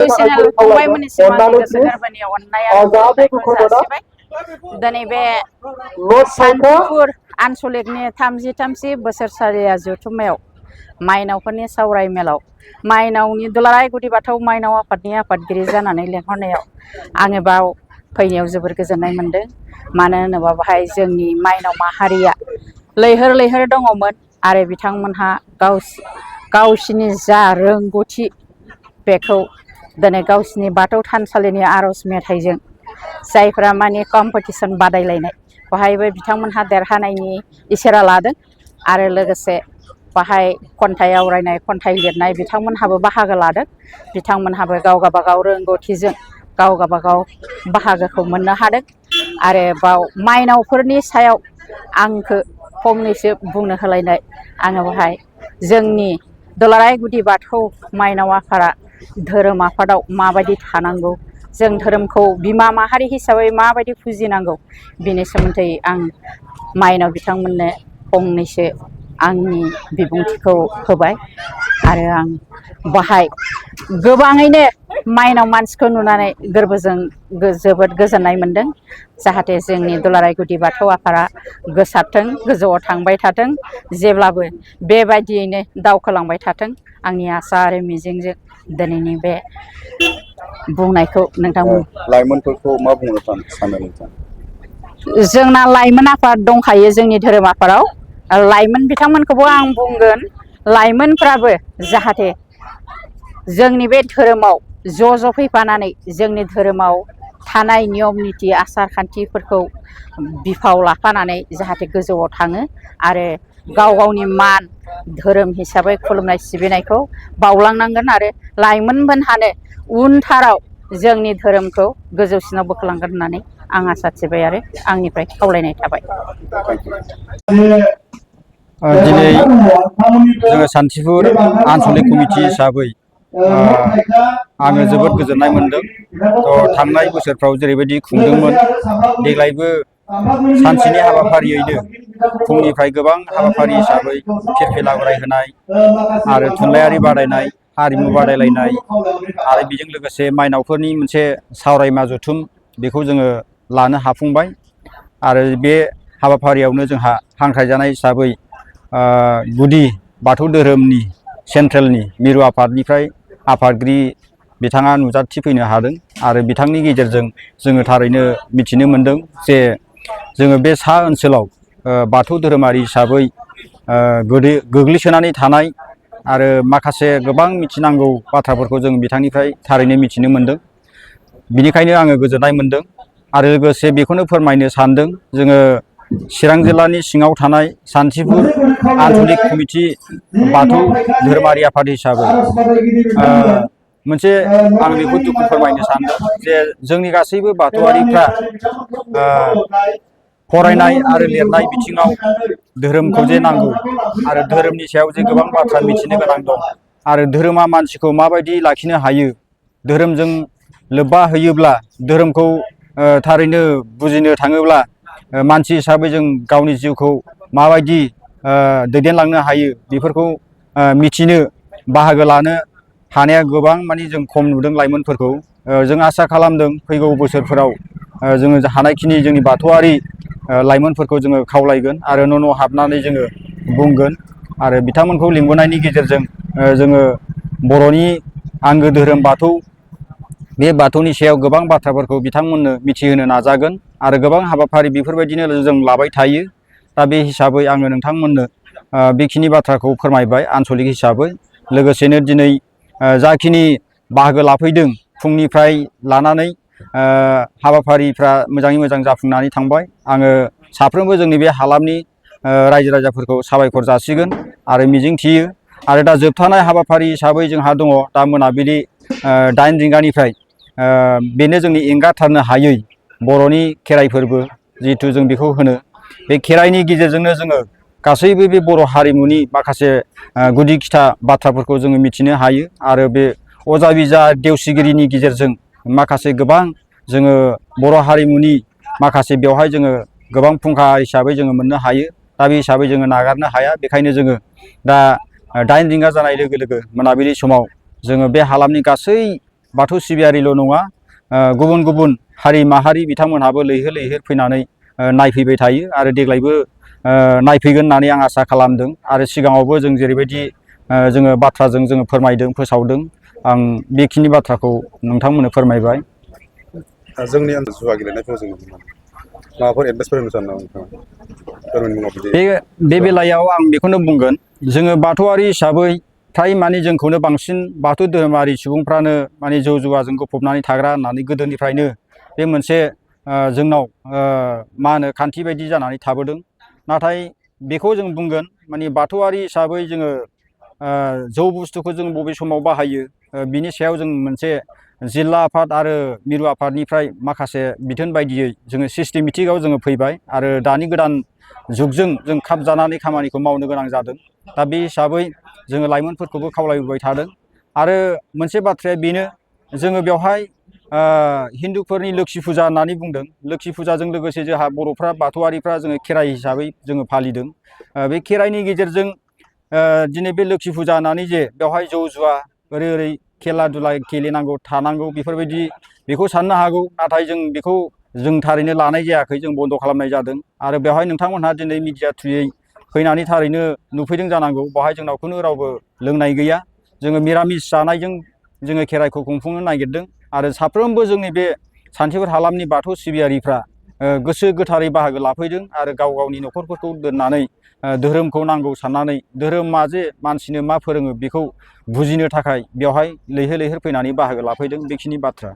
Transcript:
Channel फंबायमोननिसिम आंनि गोसो गोरबोनि अननाय आरो खुलुमनायखौ जासिबाय। दिनै बे सान्तिपुर आनसलिकनि 33 बोसोरसालिया जथुम्मायाव माइनावफोरनि सावराय मेलाव माइनावनि दुलाराय गुदि बाथौ माइनाव आफादनि आफादगिरि जानानै लेंहरनायाव आङो बाव फैनायाव जोबोर गोजोननाय मोनदों। मानो होनोबा बाहाय जोंनि माइनाव माहारिया लैहोर लैहोर दङमोन आरो बिथांमोनहा गावसिनि जा रोंगौथि बेखौ दिनै गावसिनि बाथौ थानसालिनि आरज मेथाइजों जायफ्रा माने कम्पिटिसन बादायलायनाय बाहायबो बिथांमोनहा देरहानायनि इसारा लादों आरो लोगोसे बाहाय खन्थाइ आवरायनाय खन्थाइ लिरनाय बिथांमोनहाबो बाहागो लादों। बिथांमोनहाबो गाव गाबागाव रोंगौथिजों गाव गाबागाव बाहागोखौ मोननो हादों आरो बाव माइनावफोरनि सायाव आंखौ फंनैसो बुंनो होलायनाय आङो बाहाय जोंनि दुलाराय गुदि बाथौ माइनाव आफादा धोरोम आफादाव माबायदि थानांगौ जों धोरोमखौ बिमा माहारि हिसाबै माबायदि फुजिनांगौ बिनि सोमोन्दै आं माइनाव बिथांमोननो फंनैसो आंनि बिबुंथिखौ होबाय आरो आं बाहाय गोबाङैनो माइनाव मानसिखौ नुनानै गोरबोजों जोबोद गोजोननाय मोनदों। जाहाथे जोंनि दुलाराय गुदि बाथौ आफादा गोसारथों गोजौआव थांबाय थाथों जेब्लाबो बेबायदियैनो दावखोलांबाय थाथों आंनि आसा आरो मिजिंजों दिनैनि बे बुंनायखौ नोंथांमोन लाइमोनफोरखौ मा बुंनो सानो नोंथां? जोंना लाइमोन आफाद दंखायो जोंनि धोरोम आफादाव लाइमोन बिथांमोनखौबो आं बुंगोन लाइमोनफ्राबो जाहाथे जोंनि बे धोरोमाव ज' फैफानानै जोंनि धोरोमाव थानाय नियम निथि आसार खान्थिफोरखौ बिफाव लाफानानै जाहाथे गोजौआव थाङो आरो गाव गावनि मान धोरोम हिसाबै खुलुमनाय सिबिनायखौ बावलांनांगोन आरो लाइमोनमोनहानो उनथाराव जोंनि धोरोमखौ गोजौसिनाव बोखोलांगोन होननानै आं आसा थिबाय आरो आंनिफ्राय खावलायनाय थाबाय। दिनै जोङो सान्तिपुर आनसलिक कमिटि हिसाबै आङो जोबोद गोजोननाय मोनदों। थांनाय बोसोरफ्राव जेरैबायदि खुंदोंमोन देग्लायबो सानसेनि हाबाफारियैनो फुंनिफ्राय गोबां हाबाफारि हिसाबै फिरफिला उरायहोनाय आरो थुनलाइयारि बादायनाय हारिमु बादायलायनाय आरो बेजों लोगोसे माइनावफोरनि मोनसे सावरायमा जथुम बेखौ जोङो लानो हाफुंबाय आरो बे हाबाफारियावनो जोंहा हांख्रायजानाय हिसाबै गुदि बाथौ धोरोमनि सेन्ट्रेलनि मिरु आफादनिफ्राय आफादगिरि बिथाङा नुजाथिफैनो हादों आरो बिथांनि गेजेरजों जोङो थारैनो मिथिनो मोनदों जे जोङो बे सा ओनसोलाव बाथौ धोरोमारि हिसाबै गोग्लैसोनानै थानाय आरो माखासे गोबां मिथिनांगौ बाथ्राफोरखौ जों बिथांनिफ्राय थारैनो मिथिनो मोनदों। बिनिखायनो आङो गोजोननाय मोनदों आरो लोगोसे बेखौनो फोरमायनो सानदों जोङो चिरां जिल्लानि सिङाव थानाय सान्तिपुर आनसलिक कमिटि बाथौ धोरोमारि आफाद हिसाबै मोनसे आं बेखौ दुखु फोरमायनो सानदों जे जोंनि गासैबो बाथौआरिफ्रा फरायनाय आरो लिरनाय बिथिङाव धोरोमखौ जे नांगौ आरो धोरोमनि सायाव जे गोबां बाथ्रा मिथिनो गोनां दं आरो धोरोमा मानसिखौ माबायदि लाखिनो हायो धोरोमजों लोब्बा होयोब्ला धोरोमखौ थारैनो बुजिनो थाङोब्ला मानसि हिसाबै जों गावनि जिउखौ माबायदि दैदेनलांनो हायो बेफोरखौ मिथिनो बाहागो लानो हानाया गोबां माने जों खम नुदों लाइमोनफोरखौ। जों आसा खालामदों फैगौ बोसोरफोराव जोङो हानायखिनि जोंनि बाथौआरि लाइमोनफोरखौ जोङो खावलायगोन आरो न' हाबनानै जोङो बुंगोन आरो बिथांमोनखौ लिंबोनायनि गेजेरजों जोङो बर'नि आंगो धोरोम बाथौ बे बाथौनि सायाव गोबां बाथ्राफोरखौ बिथांमोननो मिथिहोनो नाजागोन आरो गोबां हाबाफारि बेफोरबायदिनो जों लाबाय थायो। दा बे हिसाबै आङो नोंथांमोननो बेखिनि बाथ्राखौ फोरमायबाय आनसलिक हिसाबै। लोगोसेनो दिनै जाखिनि बाहागो लाफैदों फुंनिफ्राय लानानै हाबाफारिफ्रा मोजाङै मोजां जाफुंनानै थांबाय। आङो साफ्रोमबो जोंनि बे हालामनि रायजो राजाफोरखौ साबायखर जासिगोन आरो मिजिंथियो आरो दा जोबथानाय हाबाफारि हिसाबै जोंहा दङ दा मोनाबिलि 8 रिंगानिफ्राय बेनो जोंनि एंगारथारनो हायै बर'नि खेराइ फोरबो जिहेथु जों बेखौ होनो बे खेराइनि गेजेरजोंनो जोङो गासैबो बे बर' हारिमुनि माखासे गुदि खिथा बाथ्राफोरखौ जोङो मिथिनो हायो आरो बे अजा बिजा देवसिगिरिनि गेजेरजों माखासे गोबां जोङो बर' हारिमुनि माखासे बेवहाय जोङो गोबां फुंखा हिसाबै जोङो मोननो हायो। दा बे हिसाबै जोङो नागारनो हाया। बेखायनो जोङो दा 8 रिंगा जानाय लोगो लोगो मोनाबिलि समाव जोङो बे हालामनि गासै बाथौ सिबियारिल' नङा गुबुन गुबुन हारि माहारि बिथांमोनहाबो लैहोर लैहोर फैनानै नायफैबाय थायो आरो देग्लायबो नायफैगोन होननानै आं आसा खालामदों आरो सिगाङावबो जों जेरैबायदि जोङो बाथ्राजों जोङो फोरमायदों फोसावदों आं बेखिनि बाथ्राखौ नोंथांमोननो फोरमायबाय। जोंनि ओनसोल जुवा गेलेनायखौ जों नुनो मोनो माबाफोर एडभाइस फोरोंनो सानो नामा बे बेलायाव आं बेखौनो बुंगोन जोङो बाथौआरि हिसाबै फ्राय माने जोंखौनो बांसिन बाथौ धोरोमारि सुबुंफ्रानो माने जौ जुवाजों गफबनानै थाग्रा होननानै गोदोनिफ्रायनो बे मोनसे जोंनाव मा होनो खान्थि बायदि जानानै थाबोदों। नाथाय बेखौ जों बुंगोन माने बाथौआरि हिसाबै जोङो जौ बुस्थुखौ जों बबे समाव बाहायो बिनि सायाव जों मोनसे जिल्ला आफाद आरो मिरु आफादनिफ्राय माखासे बिथोन बायदियै जोङो सिस्टेमेटिकआव जोङो फैबाय आरो दानि गोदान जुगजों जों खाब जानानै खामानिखौ मावनो गोनां जादों। दा बे हिसाबै जोङो लाइमोनफोरखौबो खावलायबोबाय थादों आरो मोनसे बाथ्राया बेनो जोङो बेवहाय हिन्दुफोरनि लोक्षि फुजा होननानै बुंदों। लोक्षि फुजाजों लोगोसे जोंहा बर'फ्रा बाथौआरिफ्रा जोङो खेराइ हिसाबै जोङो फालिदों। बे खेराइनि गेजेरजों दिनै बे लोक्षि फुजा होननानै जे बेवहाय जौ जुवा ओरै खेला दुला गेलेनांगौ थानांगौ बेफोरबायदि बेखौ साननो हागौ। नाथाय जों बेखौ जों थारैनो लानाय जायाखै, जों बन्द' खालामनाय जादों आरो बेवहाय नोंथांमोनहा दिनै मिडिया थ्रुयै फैनानै थारैनो नुफैदों जानांगौ। बेवहाय जोंनाव खुनु रावबो लोंनाय गैया। जोङो मिरामिस जानायजों जोङो खेराइखौ खुंफुंनो नागिरदों आरो साफ्रोमबो जोंनि बे सान्थिफुर हालामनि बाथौ सिबियारिफ्रा गोसो गोथारै बाहागो लाफैदों आरो गाव गावनि न'खरफोरखौ दोननानै धोरोमखौ नांगौ साननानै धोरोमा जे मानसिनो मा फोरोङो बेखौ बुजिनो थाखाय बेवहाय लैहोर लैहोर फैनानै बाहागो लाफैदों। बेखिनि बाथ्रा।